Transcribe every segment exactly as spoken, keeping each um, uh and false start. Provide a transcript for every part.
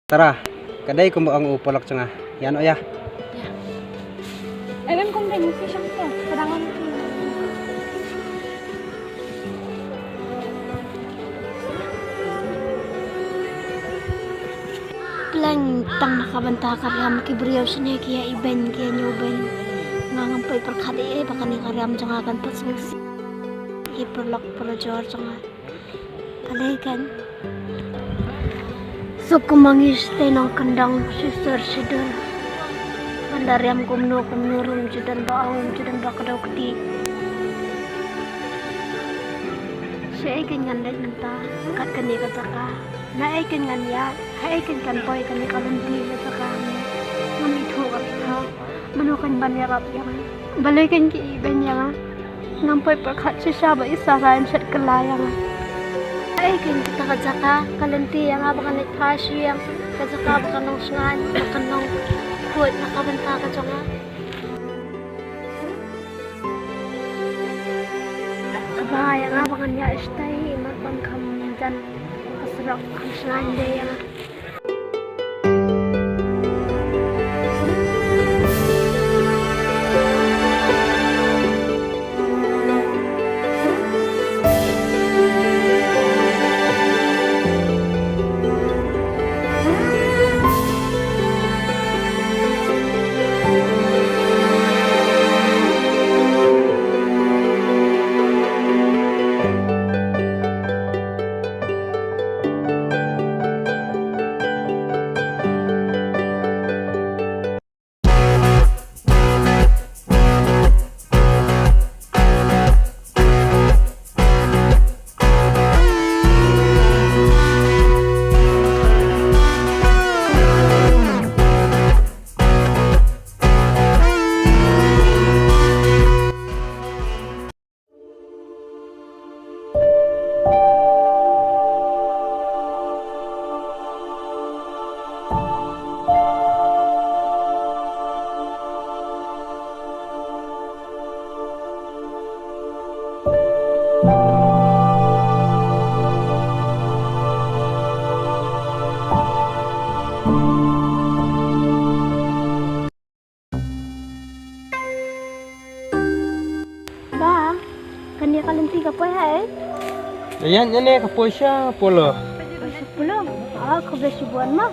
Sara, ka dei kumba ong u paralok jong nga. Ïa no ïa. Em em kum dei mu phi shong to. Ka dang ong phi. Pleng tang na ka bynta ka riam ki briew shane ki ïa ibeiñ ki ïa ñiewbeiñ. Nga ngam poi pyrkhat ei ei ba kane ka riam jong nga kan pynsngewsih. Ki paralok parajor jong nga. Balei kan. Suk kumba ngi sdang nongkyndong shisur shidur. Ban da riam kumno kumno ruh ym ju don ba ong, ym ju don ba kdew kti. Shaei kan ngan leit mynta kat kane ka jaka. Naei kan ngan ïaid, haei kan kan poi kane ka lynti ka jaka ne. Ngam ithuh, ngam ithuh. Mano kan ban ïarap ïa nga? Balei kan ki ibeiñ ïa nga? Ngam poi pyrkhat shisha ba i Sara yn shet kylla ïa nga. Haei kan kita ka jaka, ka lynti ïa nga ba kan leit phai sha ïing, ka jaka ba kan long shngaiñ, ba kan long khuid na ka bynta ka jong nga. Kaba ïa nga ba ngan ïaid shatai, i mat ban kham jan ka surok, kham shngaiñ de ïa nga. Ba, kane ka lynti ka poi ha ei? Ïa, ïa ne ka poi sha Polo. Poi sha Polo? Ah, khublei shibun ma.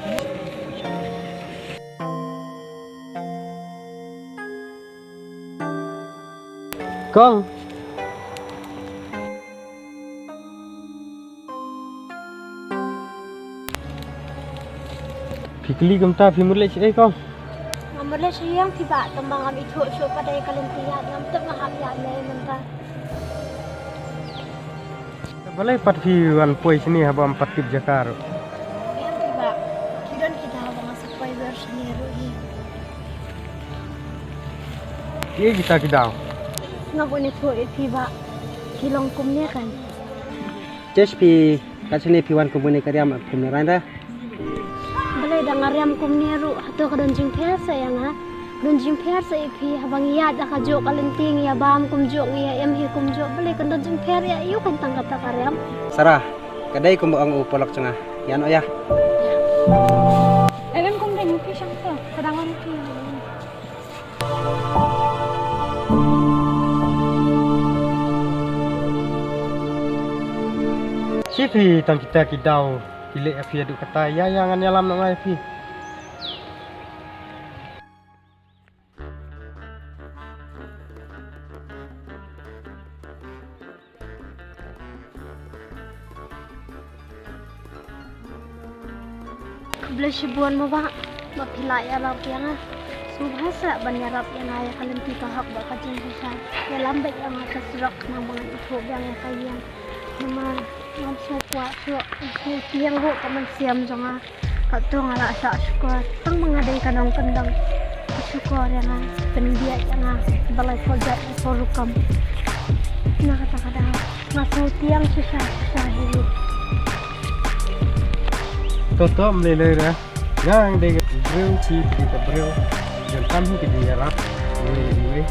Kong. Phi kylli kumta phi mut leit shaei kong? Nga mut leit sha ïing phi bah, tang ba ngam ithuh shuh pat ïa ka lynti ïa, ngam tip nga hap ïa lei mynta. Balei pat phi wan poi shane haba ym pat tip jaka ruh? Ïa phi bah, ki don ki daw ba nga sa poi wer shane ruh hi. Kiei kita ki daw? Nga bun ïathuh ïa phi bah, ki long kumne kan. Jes phi, kat shane phi wan kum kane ka riam kum na rain ra. Balei da nga riam kumne ruh, hato ka don jingpher sa ïa nga? Don jingpher sa ïa phi, haba ngi ïaid da kajuh ka lynti ngi ïa bam kumjuh, ngi ïa im hi kumjuh, balei kan don jingpher ïa u kan tang kata ka riam? Sara, ka dei kumba ong u paralok jong nga. Ïa no ïa. Em em kum dei mu phi shong to, ka dang ong phi. Shi phi tang kita ki daw ki leh ïa phi haduh katta, ïa ïa ngan ïalam noh nga ïa phi. Khublei shibun mo bah, ba phi la ïarap ïa nga. Sngewbha sa ban ïarap ïa nga ïa ka lynti ka hok bad ka jingshisha. Ïalam beit ïa nga ka surok khnang ba ngan ithuh biang ïa ka ïing. Namar ngam sngewkwah shuh, ngam sngewtieng ruh ka mynsiem jong nga. Katto nga la shah shukor, tang ma nga dei ka nongkyndong. Shukor ïa nga, pynbieit ïa nga, ba laiphew jait laiphew rukom. Na kata ka daw, nga sngewtieng shisha shisha hi. To to, ym lei lei re. Nga dei ka briew, phi dei ka briew. Donkam hi ka jingïarap. Iwei na iwei.